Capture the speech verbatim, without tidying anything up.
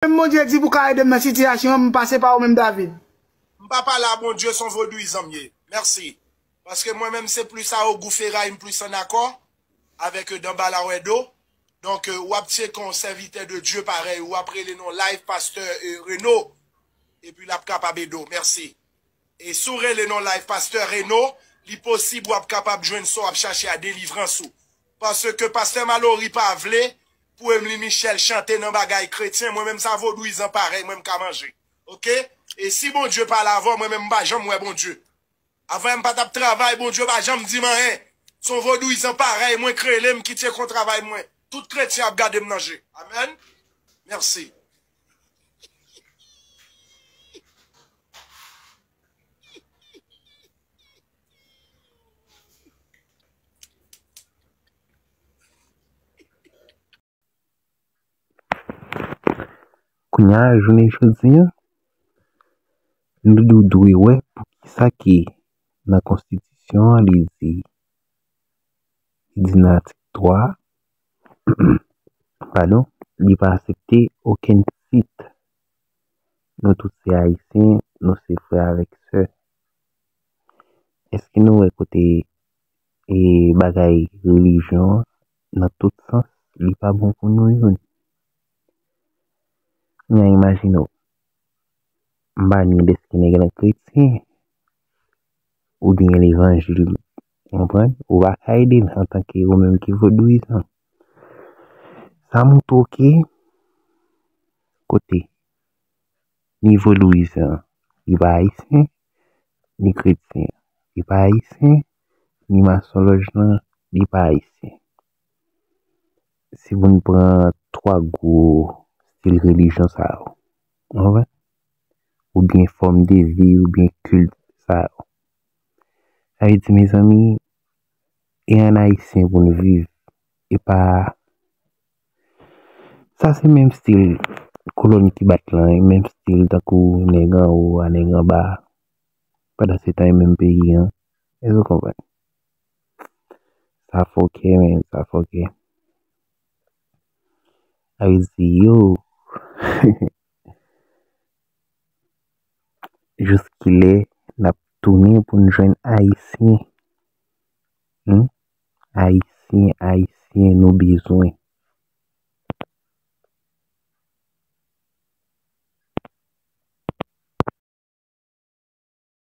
Menm Bondye di pou ka ede m nan sitiyasyon an, m pase pa ou menm David. M pa pale a Bondye, se yon vodouyizan m ye. Mèsi. Paske mwen menm se plis a ogou feray, m plis an akò avèk Danbala Wèdo. Donk, w ap tcheke yon sèvitè de Dye parèy, w ap rele non live pastè Reno, epi l ap kapab ede w. Mèsi. E si w rele non live pastè Reno, li posib w ap kapab jwenn sa w ap chache a, delivrans ou. Paske pastè Malory pa vle pou Emely Michel chante nan bagay kretyen, mwen menm sa vodouyizan parèy mwen m ka manje. Oke? E si Bondye pale avè w, mwen menm m pa janm wè Bondye. Avè m pa t ap travay, Bondye pa janm di m anyen. Se yon vodouyizan parèy mwen k rele m ki tcheke yon travay mwen. Tout kretyen ap gade m nan je. Amèn. Mèsi. Kounye a, jounen jodi a, nou dwe wè poukisa ke nan konstitisyon an li di, li di nan atik twa, padon, li pa aksepte okenn tit. Nou tout se Ayisyen, nou se frè avèk sè. Èske nou wè kote e bagay relijyon an, nan tout sans, li pa bon pou nou youn? Kounye a imajine w, m pa ni dèske nèg lan kretyen, oubyen levanjil, ou konprann? Ou pa ka ede l antanke ou menm ki vodouyizan. Sa montre w ke kote ni vodouyizan, li pa ayisyen, ni kretyen, li pa ayisyen, ni masonlòj lan, li pa ayisyen. Si pou n pran twa gwo stil relijyon sa yo, ou konprann? Oubyen fòm de vi, oubyen kilt sa yo. Sa vle di, mezanmi, e ann ayisyen pou n viv, e pa Sa se menm stil kolòn ki bat lan, menm stil tankou nèg anwo a nèg anba. Pandan se tan, e menm peyi an. Èske w konprann? Sa fòkè, men, sa fòkè. Sa vle di, yo, jiskilè n ap tounen pou n jwenn Ayisyen? Hmm? Ayisyen, Ayisyen, nou bezwen.